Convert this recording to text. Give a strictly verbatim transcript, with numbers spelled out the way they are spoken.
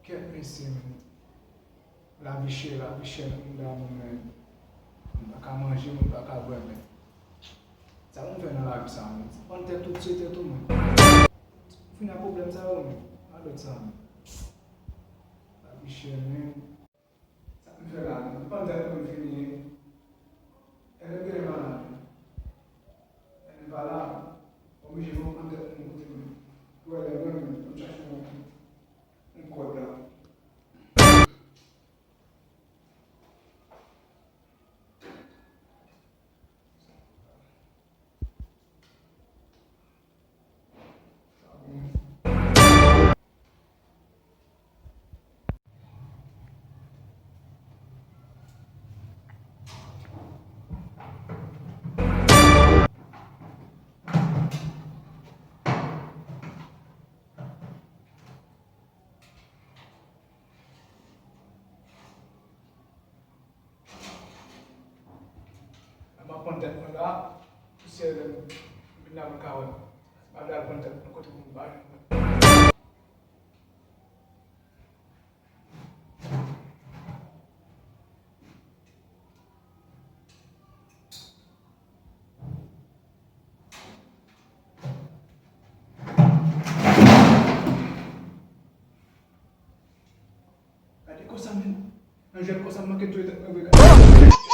Kèt mesye, men. Lavi chè, lavi chè nan mouda moun, men. Moun pa ka manje, moun pa ka bwè, men. Sa moun fè nan lavi sa, men? Ti pann tèt ou, tiye tèt ou, men. Ou fin ak pwoblèm sa yo, men. Pa dòt sa, men. Lavi chè, men. Sa m fè la, m pann tèt mwen fini. Elen genlè pa la. Elen pa la. Oblije mwen pann tèt mwen kote mwen. Pou Elen mwen, mwen, mwen chache yon, yon kòd la. M ap pann tèt mwen la, pousyè lè m vin la mwen ka wè m. M ap al pann tèt mwen kote pou m pa jwenn mwen. Gade konsa, men. Yon jèn konsa, m manke touye tèt mwen vre, gade.